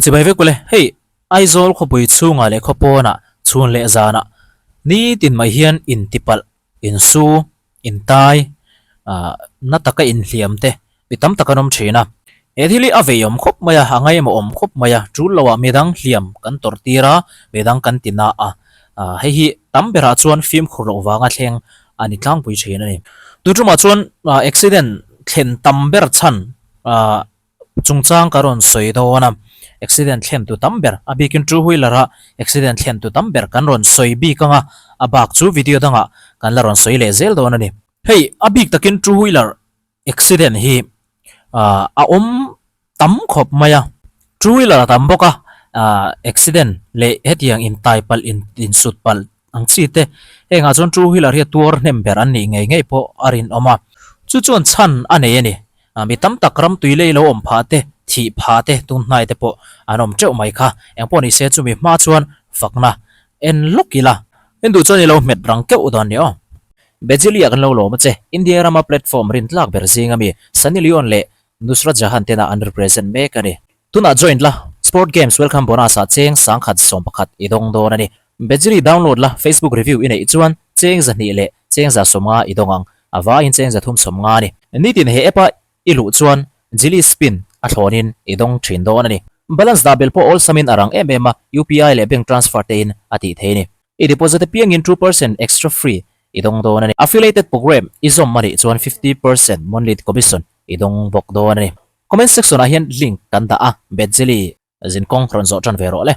Chibai vek ule, hei Aizawl khawpui chhungah leh khawpawnah chhun leh zanah nitin mai hian intipalh, insu, intai, ah na taka inhliam te mi tam tak an awm thin a. He thil hi a veiawm khawp mai a, a ngaimawh awm khawp mai a, tul loah midang hliam kan tawrh tir a, midang kan ti na a, ah hei hi tam berah chuan fimkhur loh vanga thleng a ni tlangpui thin a ni. Tun tumah chuan accident thlen tam ber chhan ah Chungchang ka rawn sawi dawn a, accident thlen tu tam ber, a bikin two wheeler a accident thlen tu tam ber kan rawn sawi bik ang a, a bak chu video dangah kan la rawn sawi leh zel dawn a ni. Hei, a bik takin two wheeler accident hi a awm tam khawp mai a, two wheeler a tam bawk a, accident leh hetiang intai palh, insut palh ang chi te, hengah chuan two wheeler hi a tuar hnem ber an nih ngei ngei pawh a rinawm a, chu chuan chhan a nei a ni. Mi tam tak ram tui lei lo awm phah te, thih phah te, tun hnai te pawh an awm teuh mai kha. Eng pawh ni se chumi hma chuan fakna en lawk ila. En duh chuan i lo hmet rang keuh dawn ni aw. Bejilia kan lo lawm a che. India rama platform rintlak ber zinga mi Sunny Leone leh Nusrat Jahan tena an represent mek a ni. Tunah join la, Sport Games Welcome Bonus ah cheng sangkhat 11 i dawng dawn a ni. Bejili download la, Facebook review i neih chuan cheng 200 leh cheng 150 i dawng ang. A vaiin cheng 350 a ni. Nitin he app a i luh chuan Jili Spin a thlawnin i dawng thin dawn a ni. Balance dah bel pawh awlsamin a rang em em a, UPI leh bank transfer te in a tih thei a ni. I deposit apiangin 2% extra free i dawng dawn a ni. Affiliated program i zawm a nih chuan 50% monthly commission i dawng bawk dawn a ni. Comment section ah hian link kan dah a, Bethzeli zinkawng rawn zawh tan ve rawh le.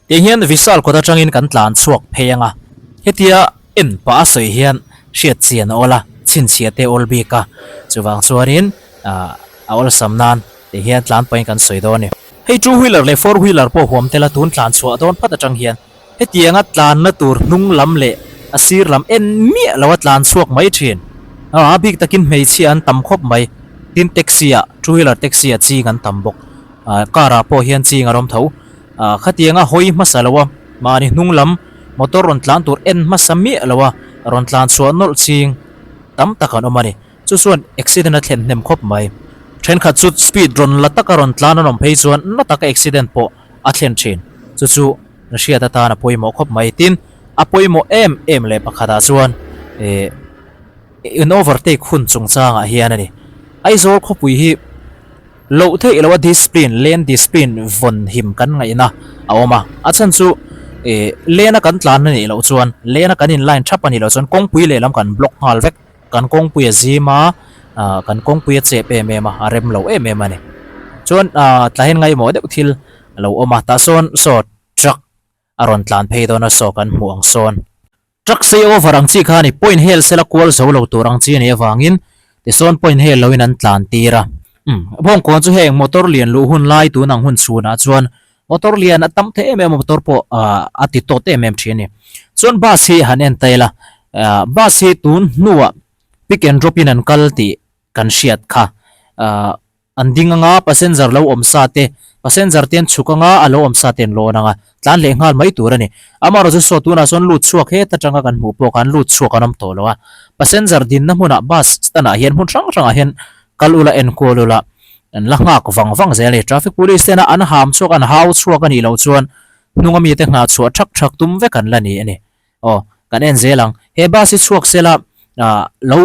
Tiang hian Vishal kawt atangin kan tlan chhuak phei ang a, hetia en pah a sawi hian hriat chian a awl a, chhinchhiah te awl bik a, chuvang chuanin a awlsam nan tiang hian tlan pahin kan sawi dawn a ni. Hei two wheeler leh four wheeler pawh huam tel a, tun tlan chhuah dawn phat atang hian Hetianga tlanna tur hnung lam leh a sir lam en miah lo a tlan chhuak mai thin. A bik takin hmeichhia an tam khawp mai. Tin taxi ah, two wheeler taxi ah ching an tam bawk. Car ah pawh hian ching a rawm tho. Khatianga hawi hmasa lo a, mahni hnung lam motor rawn tlan tur en hmasa miah lo a rawn tlan chhuah nawlh ching tam tak an awm a ni. Chu chuan accident a thlen hnem khawp mai. Thenkhat chu speed rawn la taka rawn tlan an awm phei chuan na taka accident pawh a thlen thin. Chu chu na hriat atan a pawimawh khawp mai. Tin, a pawimawh em em leh pakhatah chuan eh in overtake hun chungchangah hian a ni. Aizawl khawpui hi loh theih loha discipline, lane discipline vawn him kan ngaihna a awm a. A chhan chu eh lane a kan tlan a nih loh chuan, lane a kan in line thap a nih loh chuan kawngpui lehlam kan block nghal vek. Kan kawngpui a zim a, ah kan kawngpui a chep em em a, a rem lo em em a ni. Chuan ah tlahin ngaimawh deuh thil a lo awm a, tah sawn saw truck a rawn tlan phei dawn a saw kan hmuh ang sawn. Truck sei over ang chi kha a ni, point hel sela kual zo lo tur ang chi a nih avangin tisawn point hel loin an tlan tir a. Umm bawngkawn chu heng motor lian luh hun lai tun ang hun chhunah chuan motor lian a tam thei em em a motor pawh ah a ti tawt em em thin a ni. Chuan bus hi han en ta ila ah bus hi tun hnuah pick and drop in an kal tih kan hriat kha ah an ding anga passenger lo awm sa te passenger te an chhuk anga a lo awm sa te an lawn anga tlan leh nghal mai tur a ni. Amaherawhchu saw tunah sawn lut chhuak het atanga kan hmuh pawh khan lut chhuak an awm tawh lo a passenger dinna hmunah bus stand ah hian hmun hrang hrangah hian kal ula enkual ula an la nghak vang vang zel a ni. Traffic police tena an ham chhuak an hau chhuak a nih loh chuan hnunga mite nghah chhuah thak thak tum vek an la ni a ni. Aw kan en zel ang. He bus hi chhuak sela ah lo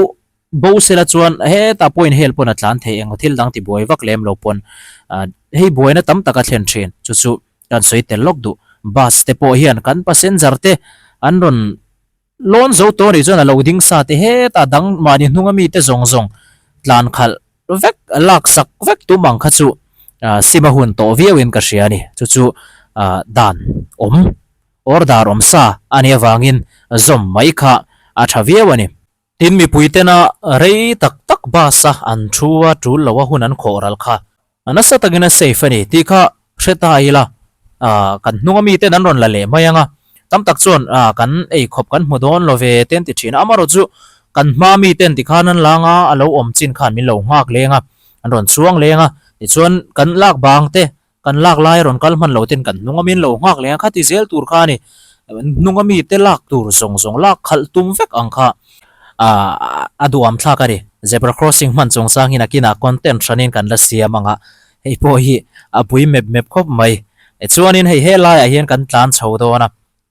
bo sela chuan hetah pawhin hel pawn a tlan thei eng thil dang ti buai vak lem lo pawn ah hei buaina tam tak a thlen thin chu chu kan sawi tel lawk duh. Bus te pawh hian kan passenger te an rawn Lawn zo tawh nih chuan a lo ding sa te hetah dang mahni hnunga mite zawng zawng tlan khalh vek lak sak vek tum ang kha chu sim a hun tawh viauin ka hria a ni. Chu chu dan awm order awm sa a nih avangin zawm mai kha a tha viau a ni. Tin mipui tena rei tak tak bus a an thu a tul lo a hun an khawh ral kha A nasa takin a safe a ni tih kha hre ta ila, ah kan hnunga miten an rawn la leh mai ang a, tam tak chuan ah kan ei khawp kan hmu dawn lo ve te an ti thin a, amaherawh chu kan hma miten tikhan an lang a, a lo awm chin khan min lo nghak leng a, an rawn chuang leng a, tichuan kan lak bang te kan lak lai a rawn kal hman lo ten kan hnunga min lo nghak leng a, khati zel tur kha a ni, hnunga mite lak tur zawng zawng lak khalh tum vek ang kha. Ah a duham thlak a ni. Zebra crossing hman chungchangin a kinah content hranin kan la siam ang a, hei pawh hi a pui mep mep khawp mai. Chuanin hei helaiah hian kan tlan chho dawn a,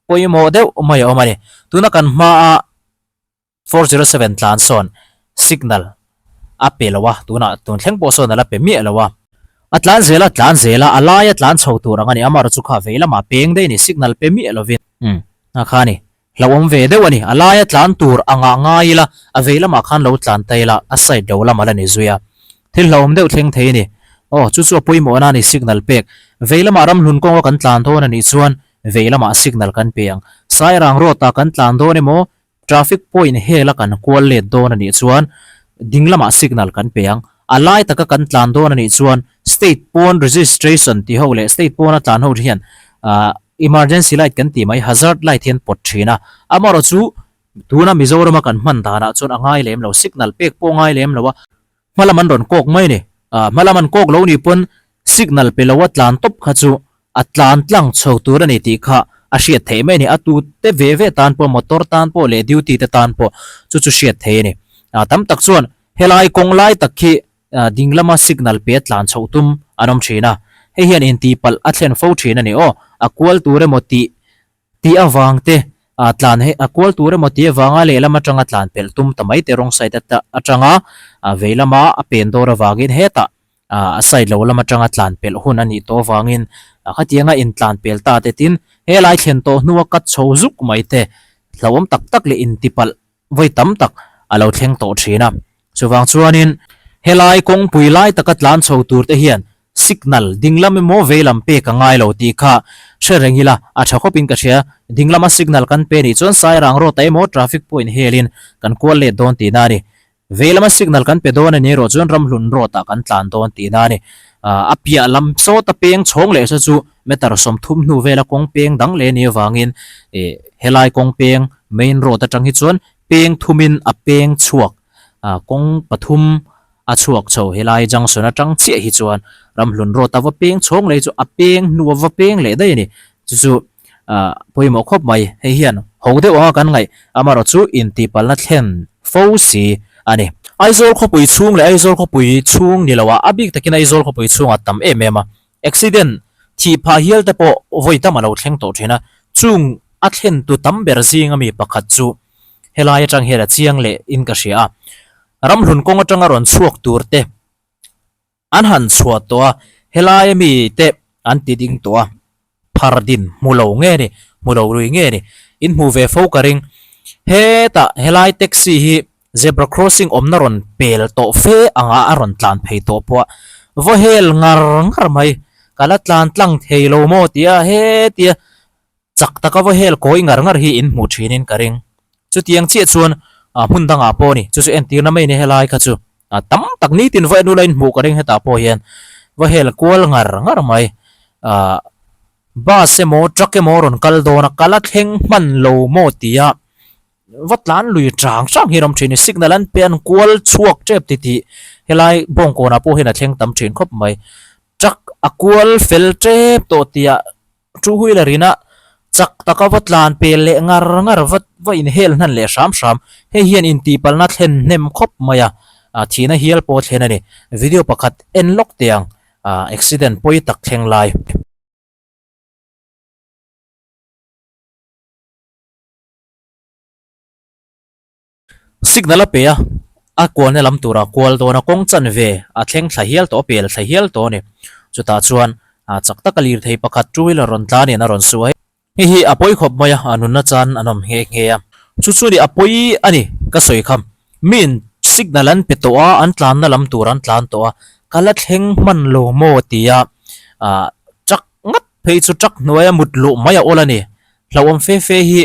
pawimawh deuh mai a awm a ni. Tuna kan hmaa 407 tlan sawn signal a pe lo a, tunah tun thleng pawh sawn a la pe miah lo a. A tlan zel a, tlan zel a, a laia tlan chho tur ang a ni, amaherawhchu kha vei lamah peng daih a ni, signal pe miah lovin. Umm, a kha a ni. Hlauhawm ve deuh a ni. A laia tlan tur angah ngai ila, a vei lamah khan lo tlan ta ila, a side lo lam a la ni zui a. Thil hlauhawm deuh thleng thei a ni. Aw, chu chu a pawimawhna a ni signal pek. Vei lamah ramhlun kawnga kan tlan dawn a nih chuan vei lamah signal kan pe ang. Sairang road ah kan tlan dawn emaw, traffic point hela kan kual let dawn a nih chuan ding lamah signal kan pe ang. A lai taka kan tlan dawn a nih chuan state pawn registration tih ho leh state pawna tlan ho hian ah Emergency light kan tih mai hazard light hian pawt thin a, amaherawh chu tuna Mizorama kan hman danah chuan a ngai lem lo, signal pek pawh a ngai lem lo a, hma lam an rawn kawk mai a ni. Ah hma lam an kawk lo nih pawn signal pe lo a tlan tawp kha chu a tlan tlang chho tur a ni tih kha a hriat theih mai a ni, a tu te ve ve tan pawh motor tan pawh leh duty te tan pawh chu chu hriat theih a ni. Ah tam tak chuan helai kawng lai tak khi Ding lama signal pe tlan chhoh tum an awm thin a, hei hian intihpalh a thlen fo thin a ni aw. A kual tur emaw tih tih avang te tlan he a kual tur emaw tih avanga lehlam atanga tlan pelh tum ta mai te wrong side atanga vei lama a pen dawr avangin hetah a side lo lam atanga tlan pelh hun a nih tawh avangin khatianga intlan pel ta te tin helai thlen tawh hnua cut chho zuk mai te hlauhawm tak tak leh intipalh vawi tam tak a lo thleng tawh thin a. Chuvang chuanin helai kawngpui lai taka tlan chho tur te hian signal ding lam emaw vei lam pek a ngai lo tih kha hre reng ila a tha khawpin ka hria. Ding lama signal kan pe nih chuan Sairang road ah emaw traffic point helin kan kual let dawn tihna a ni. Vei lama signal kan pe dawn a ni erawh chuan Ramhlun road ah kan tlan dawn tihna a ni. A piah lam sawta peng chhawng leh saw chu meter 30 hnu vela kawng peng dang leh a nih avangin helai kawng peng main road atang hi chuan peng thumin a peng chhuak kawng pathum a chhuak chho helai junction atang chiah hi chuan Ramhlun road a va peng chhawng leh chu a peng hnu a va peng leh daih a ni. Chu chu pawimawh khawp mai hei hian ho deuh anga kan ngaih amaherawh chu intihpalna thlen fo si a ni. Aizawl khawpui chhung leh Aizawl khawpui chhung ni loah a bik takin Aizawl khawpui chhungah tam em em a, accident thih phah hial te pawh vawi tam a lo thleng tawh thin a, chung a thlen tu tam ber zinga mi pakhat chu helai atang hian a chiang leh in ka hria a, ramhlun kawng atanga rawn chhuak tur te An han chhuah tawh a, helai ami te an ti ding tawh a, phar din hmu lo nge ni, hmu lo lui nge ni, in hmu ve fo ka ring. Hetah helai taxi hi zebra crossing awmna rawn pel tawh fe anga a rawn tlan phei tawh pawh a, vaw hel ngar ngar mai, ka la tlan tlang thei lo maw tia hetia Chak taka va hel kawi ngar ngar hi in hmuh thinin ka ring. Chutiang chiah chuan hmun dangah pawh a ni. Chu chu entirna mai a ni helai kha chu. Tam tak nitin va enula in hmuh ka ring hetah pawh hian va hel kual ngar ngar mai. Bus emaw truck emaw rawn kal dawn a, kal a thleng hman lo maw tia va tlan lui chang chang hi an awm thin a ni. Signal an pe an kual chhuak tep titih helai bawngkawnah pawh hian a thleng tam thin khawp mai. Truck a kual fel tep tawh tia Two wheeler ina chak taka va tlan pel leh ngar ngar va va inhel hnan leh hram hram. Hei hian intihpalna thlen hnem khawp mai a, thihna hial pawh a thlen a ni. Video pakhat en lawk teh ang, accident pawi tak thleng lai. Signal a pe a, a kualna lam turah kual dawn a, kawng chanve a thleng thla hial tawh, a pel thla hial tawh a ni. Chutah chuan chak taka lirthei pakhat two wheeler rawn tlan in a rawn su a, hei hi a pawi khawp mai a, a nunna chan an awm nghe nghe a. Chu chu ni a pawi a ni ka sawi kha, miin signal an pe tawh a, an tlanna lam tur an tlan tawh a, ka la thleng hman lo maw tia truck ngat phei chu truck hnuaia mut luh mai a awl a ni. Hlauhawm fe fe hi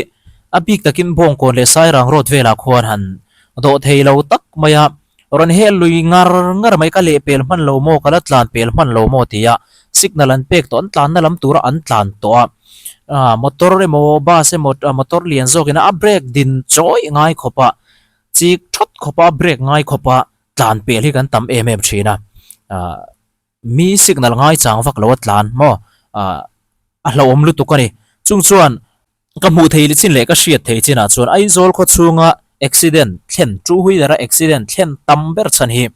a bik takin Bawngkawn leh Sairang road velah khuan han dawh thei lo tak mai a, rawn hel lui ngar ngar mai ka leh pel hman lo maw, ka la tlan pel hman lo maw tia signal an pek tawh, an tlanna lam tura an tlan tawh a, ah motor emaw bus emaw motor lian zawkin a brake din chawi ngai khawp a, chik thawt khawp a brake ngai khawp a tlan pel hi kan tam em em thin a, ah. Mi signal ngai chang vak lo a tlan maw? Ah, a hlauhawm lutuk a ni. Chung chuan ka hmuh thei chin leh ka hriat thei chinah chuan Aizawl khaw chhunga accident thlen, two wheeler a accident thlen tam ber chhan hi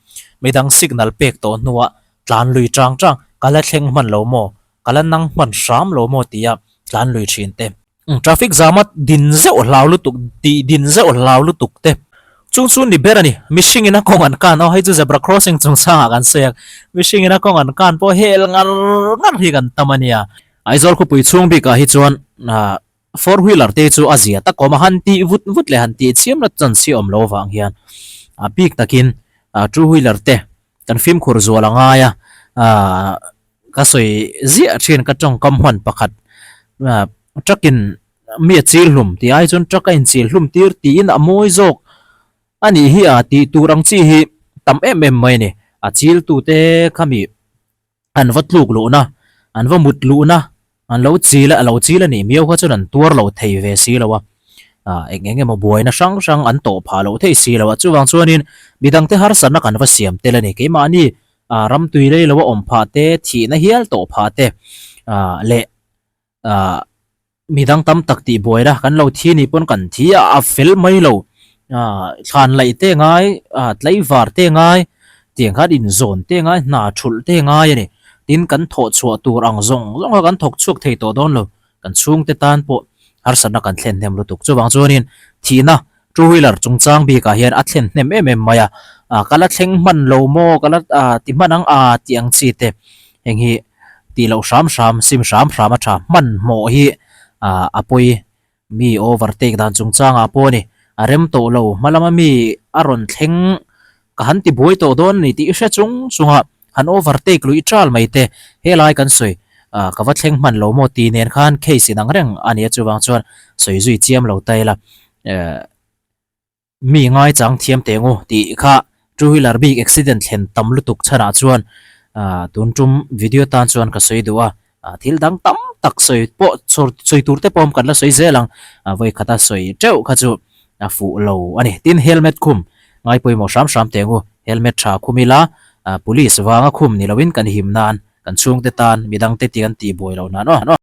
midang signal pek tawh hnuah tlan lui chang chang ka la thleng hman lo maw? ka la nang hman hram lo maw tia tlan lui thin te. Traffic jam a din zeuh hlau lutuk tih din zeuh hlau lutuk te chung chu ni ber a ni. Mihring in a kawng an kan aw hei chu zebra crossing chungchangah kan sawi a, mihring in a kawng an kan pawh hel ngar ngar hi kan tam a nia. Aizawl khawpui chhung bikah hi chuan four wheeler te chu a zia tak awm a, han tih vut vut leh han tih chiam na chance hi a awm lo avang hian a bik takin two wheeler te kan fimkhur zual a ngai a, ka sawi ziah thin ka tawngkam hman pakhat truck in mi a chil hlum tih ai chuan truck a inchil hlum tir tiin a mawi zawk a nih hi a tih tur ang chi hi tam em em mai a ni a chil tu te kha mi an va tluk luhna an va mut luhna An lo chil a, a lo chil a nih miau kha chuan an tuar lo thei ve si lo a, ah eng eng emaw buaina hrang hrang an tawh phah loh thei si lo a, chuvang chuanin midangte harsatna kan va siam tel a ni. Keimahni ah ram tui lei lo a awm phah te, thihna hial tawh phah te ah leh ah midang tam tak tih buaina kan lo thi nih pawn kan thi a, a fel mai lo. Ah thlan laih te ngai, ah tlaivar te ngai, tiang khan inzawn te ngai, hna thulh te ngai a ni. Tin, kan thawh chhuah tur ang zawng zawng kha kan thawk chhuak thei tawh dawn lo. Kan chhungte tan pawh harsatna kan thlen hnem lutuk. Chuvang chuanin thihna two wheeler chungchang bikah hian a thlen hnem em em mai a. Ah ka la thleng hman lo maw, ka la ah ti hman ang ah tih ang chi te heng hi tih loh hram hram, sim hram hram a tha. Hmanhmawh hi ah a pawi Mi overtake dan chungchangah pawh a ni. A rem tawh lo, hma lama mi a rawn thleng ka han ti buai tawh dawn a ni tih i hre chung chunga han overtake luih ṭal mai te helai kan sawi ka va thleng hman lo maw tih nen khan case inang reng a ni a chuvang chuan sawi zui chiam lo ta ila. Mi ngaichang thiam teh ngu tih kha two wheeler bik accident thlen tam lutuk chhanah chuan tun tum video tan chuan ka sawi duh a, thil dang tam tak sawi pawh sawi tur te pawh kan la sawi zel ang, vawi khata sawi teuh kha chu a fuh lo a ni. Tin helmet khum ngai pawimawh hram hram teh ngu, helmet tha khum ila police vanga khum ni loin kan him nan kan chhungte tan midangte tih kan tihbuai loh nan aw.